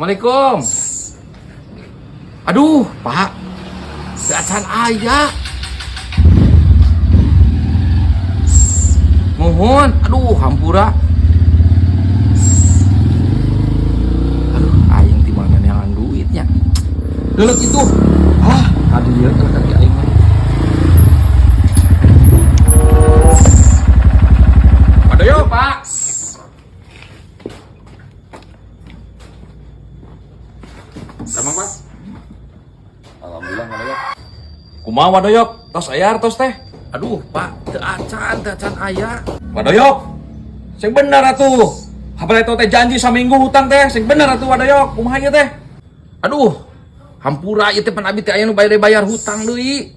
Assalamualaikum. Aduh, Pak. Teu acan aya. Muhun, aduh hampura. Aduh, aing di mana neangan duitnya? Leuleuk itu. Ah, tadi dia telah kaki aing mah. Wadoyok. Pak. Damang, Pak. Alhamdulillah, Wadoyok. Kumaha, Wadoyok? Tos aya artos teh? Aduh, Pak, teu acan aya. Wadoyok. Sing bener atuh. Hapal itu teh janji saminggu hutang teh, sing bener atuh, Wadoyok. Kumaha ieu teh? Aduh, hampura ieu teh pan abi teh aya nu bayar hutang deui.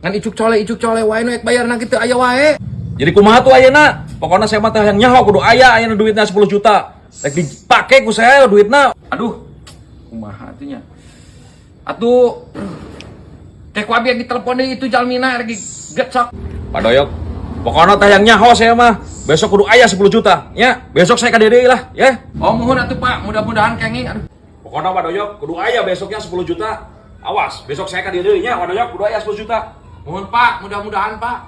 Ngan icuk cole wae nu ek bayarna kitu aya wae. Jadi kumaha tuh ayeuna? Pokoknya saya mah teh hayang nyaho kudu aya ayeuna duitnya 10 juta. Rek dipake ku saya duitna. Aduh, kumaha atuh nya? Atuh teh ku abi yang ditelepon deui itu jalmina lagi gecok. Wadoyok. Pokoknya teh hayang nyaho saya mah. Besok kudu aya 10 juta. Ya, besok saya ka deui lah, ya. Oh, muhun atuh Pak, mudah-mudahan kenging. Aduh. Pokoknya Wadoyok kudu aya besoknya 10 juta. Awas, besok saya ka deui nya, Wadoyok kudu aya 10 juta. Muhun Pak, mudah-mudahan Pak.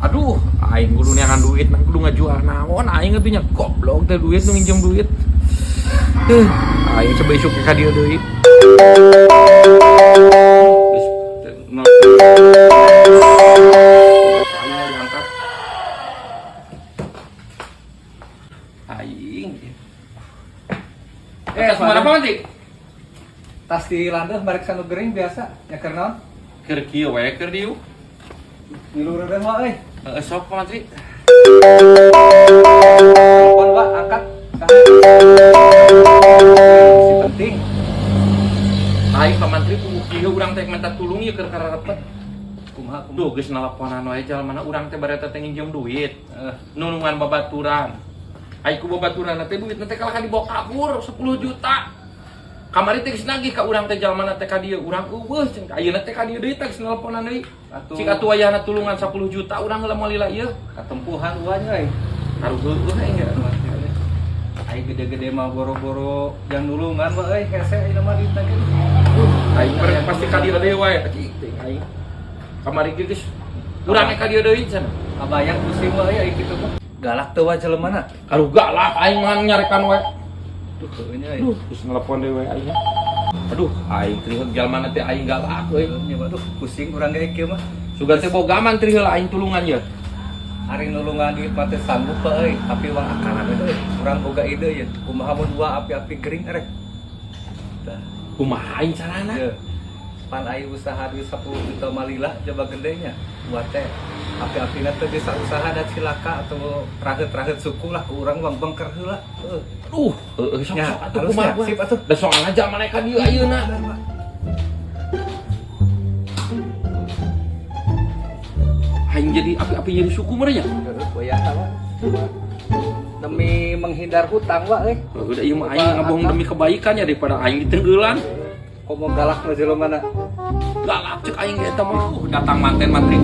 Aduh, aing kudu neangan duit, nang kudu ngajual naon aing atuh nya goblok teh duit nu nginjem duit. Aing coba isuk ka dieu deui. Geus teu aing mau diangkat. Aing. Eh, Tas mana apa nanti? Tas di landeuh balik sanu gering biasa, nya keur naon? Keur kieu we keur dieu. Ngilu reudeuh mah euy. Heeh, sok Pak Mantri. Telepon Pak, angkat. Si penting. Aing Pak Mantri puguh kieu urang teh minta tulung ieu keur kararepet. Kumaha kumaha. Duh, geus nalaponan wae jalmana urang teh bareta teh nginjem duit. Eh, Nulungan babaturan. Ai ku babaturan teh duit teh kalah dibawa kabur 10 juta. Kamari teh geus nagih ka urang teh jalmana teh ka dieu, urang eueuh cenah ayeuna teh ka dieu deui teh geus nelponan deui. Atuh. Cik atuh ayana tulungan 10 juta urang heula moal lila ieu. Katempuhan uangnya euy. Karuh heueuh aing ya. Aing gede-gede mah boro-boro yang nulungan mah euy, hese ayeuna mah duitna ge. Aing pasti ka dieu deui wae. Cik teh aing. Kamari ge geus urang ka dieu deui cenah. Kabayang pusing mah euy aing kitu mah. Galak teu wae jelemana. Karuh galak aing mah nyarekan wae. Duh, heueuh nya euy. Aduh, geus nelpon deui wae aing. Aduh, aing triheuh jalmana teh aing galak euy. Nya waduh, pusing urang ge kieu mah. Sugan teh boga mantri heula aing tulungan ye. Ari nulungan duit mah teu sanggup Pak euy, tapi uang akalan euy. Urang boga ide ye. Kumaha mun dua api-api gering erek. Tah. Kumaha aing carana? Ye. Pan ai usaha duit 10 juta malila coba gedenya buat teh. Api-apina teh bisa usaha dan silaka atau rahet-rahet suku lah ku urang bang bengker heula. Heuh. Aduh, heueuh sok Ya, sok atuh halus kumaha ya, sip atuh. Da soalna jalmana ka dieu ayeuna. Aing jadi api-api jadi suku meureun nya. Heuh, wayahna Pak. Demi menghindar hutang Pak euy. Heueuh da ieu mah aing ngabohong demi kebaikan ya daripada aing ditenggelan. Komo galak mah jelema. Galak cek aing ge eta mah. Datang manten mantri.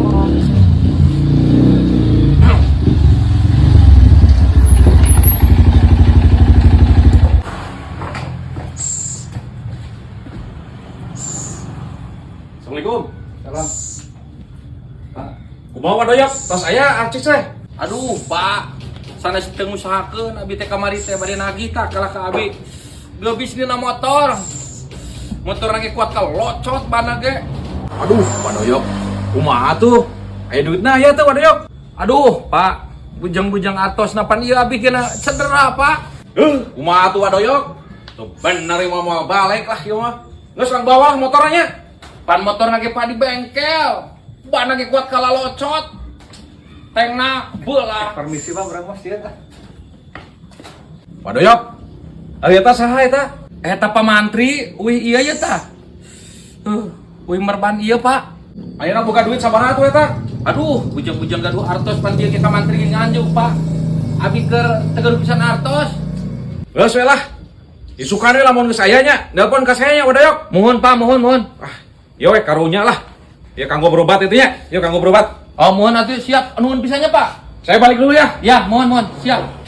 Assalamualaikum. Salam. Pak, Kumaha Wadoyok? Tos aya arcis teh. Aduh, Pak. Sanes teu ngusahakeun abi teh kamari teh bade nagih tah kalah ka abi. Geubis dina motor. Motor ge kuat ka locot bana ge. Aduh, Wadoyok. Kumaha tuh? Aya duitna aya tuh Wadoyok. Aduh, Pak. Bujang-bujang atos napan ieu abi kena cedera, Pak. Heuh, kumaha tuh Wadoyok? Tuh bener ieu mah moal balik lah ieu mah. Geus lang bawa lah motornya. Pan motor ge Pak di bengkel. Bana ge kuat kala locot. Tengna belah. Permisi Pak, urang mah sieun ah. Wadoyok. Ari eta saha eta? Eta Pak Mantri, wih iya ya tah. Wih merban iya, Pak. Ayeuna boga duit sabaraha tuh eta? Aduh, bujang-bujang gaduh artos pan dieu ge ka mantri nganjuk, Pak. Abi keur teu gaduh pisan artos. Geus we lah. Isukan we lamun geus aya nya, nelpon ka saya nya Wadayok. Mohon, Pak, mohon, mohon. Ah, yo we karunya lah. Ya kanggo berobat itu nya. Yo kanggo berobat. Oh, mohon atuh siap. Nuhun pisannya, Pak. Saya balik dulu ya. Ya, mohon, mohon. Siap.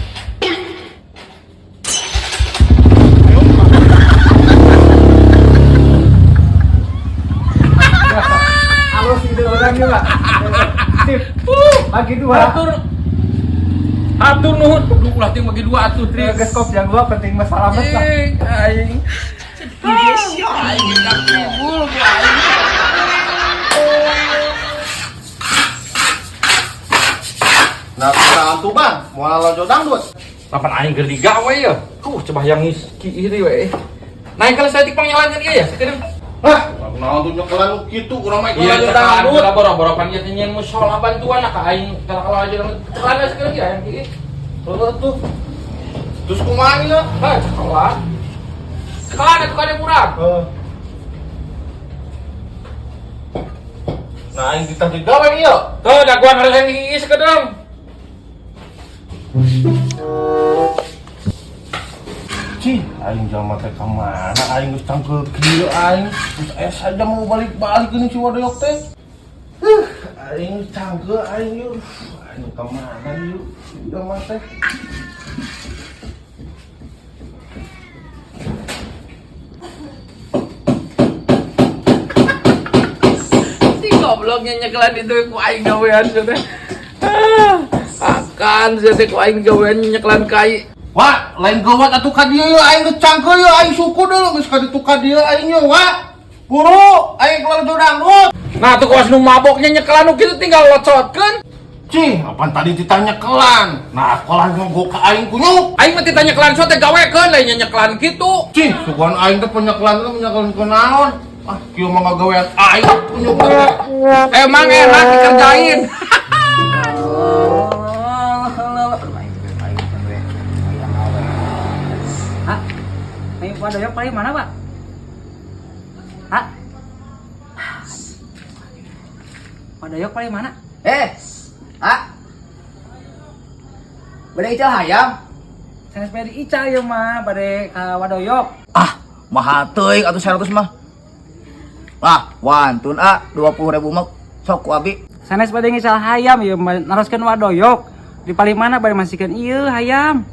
Halus ide orang juga. Sip. Bagi dua. Hatur. Hatur nuhun. Duh, ulah ting bagi dua atuh, Tri. Geus kop yang gua penting masalah lah. Aing, aing. Aing kibul ku aing. Nah, kita tuh bang, mau lalajo dangdut. Lapan aing keur digawe ya. Tuh, coba yang ki ieu we. Naik kalau saya tikpang nyalankan ieu ya, sekarang. Hah, naon tuh nyekelan gitu, kurang mah Iya, lalajo cekalan dangdut. heula boro-boro pan ieu teh nyeun musola bantuan ka aing kalau aja dangdut. Cekalan sekarang ya yang ki. Tuh tuh. Terus kumaha ieu? Hah, cekalan. Cekalan atuh kade murah. Nah, aing ditah digawe ieu. Tuh, daguan harus yang ieu sekedeng. Cih, aing jelema teh ka mana? Aing geus cangkeul kieu aing. Geus aya saja mau balik-balik ini si Wadayok teh. Aing cangkeul aing yeuh. Aing ka mana yeuh? Jelema teh. Si gobloknya nyekelan itu ku aing gawean sia teh. Ah, akan sia teh ku aing gawean nyekelan kai. Wah, lain gawat atuh ka dieu yeuh aing geus cangkeul yeuh aing suku dulu geus ka ditu ka dieu aing yeuh, Wak. Buru, aing lalajo dangdut. Nah, tuh kawas nu maboknya nyekelan nu kitu tinggal locotkeun. Cih, apaan tadi ditanya kelan? Nah, kelan ngogok ka aing kunyuk. Aing mah ditanya kelan so teh gawekeun lain nyekelan kitu. Cih, suguhan aing teh penyekelan teh penyekelan ke naon? Ah, kieu mah ngagawean aing kunyuk. Emang enak dikerjain. Hah? Ayo Pak Doyok paling mana, Pak? Hah? Pak Doyok paling mana? Eh, ah, bade ical hayam. Sanes bade ical ya mah, bade ka Wadoyok. Ah, mahal teuing atuh 100 mah. Lah, wantun ah 20.000 mah sok ku abi. Sanes bade ngical hayam ya mah naroskeun Wadoyok. Di paling mana bade masikeun ieu hayam.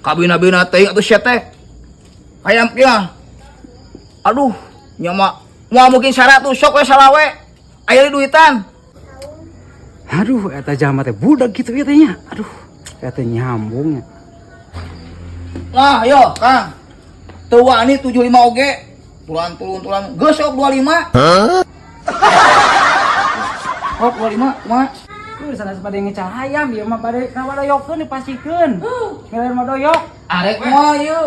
Kabina-bina teuing atuh sia teh. Hayam kieu. Aduh, nya mah moal mungkin 100 sok we salawe. Aya duitan. Aduh, eta jalma teh budak gitu ieu teh nya. Aduh, eta nyambungnya. Nah, yo, Kang. Teu wani 75 oge. Tulan turun tulan geus sok 25. Hah? Sok 25 kumaha? Tuh sanes bade ngical hayam ieu mah bade ka Wadoyokeun dipasikeun. Miler Wadoyok. Arek moal ieu.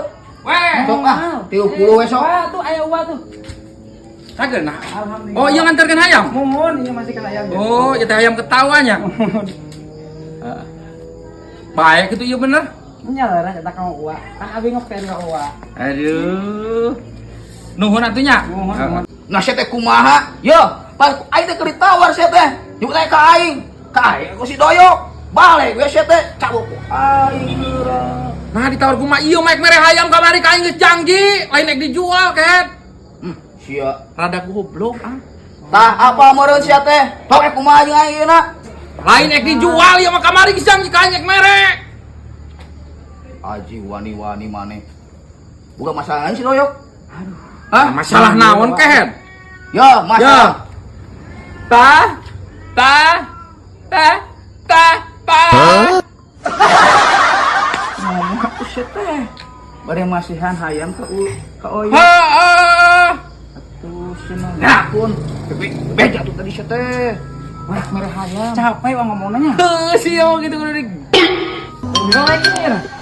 Weh, Sok ah, 30 we sok. Wah, tuh aya uwa tuh. sageuna. Alhamdulillah. Oh, iya nganterkeun hayam. Mumun, ieu masikeun hayam. Oh, ieu teh hayam ketawanya. Baik itu iya bener. Nya lah eta ka uwa. Kan abi ngepen ka uwa. Aduh. Nuhun atuh nya. Nuhun, nuhun. Nah, sia teh kumaha? Yo, pas aing teh keur ditawar sia teh. Nyebut aya ka aing. Ka aing aku si Doyok. Balik we sia teh cabut ku aing geura. Nah, ditawar kumaha ieu mah mere hayam kamari ka aing geus janji, lain ek dijual ket. Sia. Rada goblok ah. Tah apa meureun sia teh? Tok ek kumaha jeung aing ieuna? Lain ek dijual ieu mah kamari geus janji ka aing ek mere. Aji wani-wani maneh. Bukan masalah si Doyok. Aduh. Hah? Masalah naon kehet? Yo, masalah. Ta ta ta ta ta. Ngomong aku sia teh. Bade masihan hayam ka u ka Oyo. Heeh. Atuh cenah ngakun. Beja tuh tadi sia teh. Wah, mere hayam. Capek wah ngomongnya. Heuh, sih gitu kudu di Lagi nih.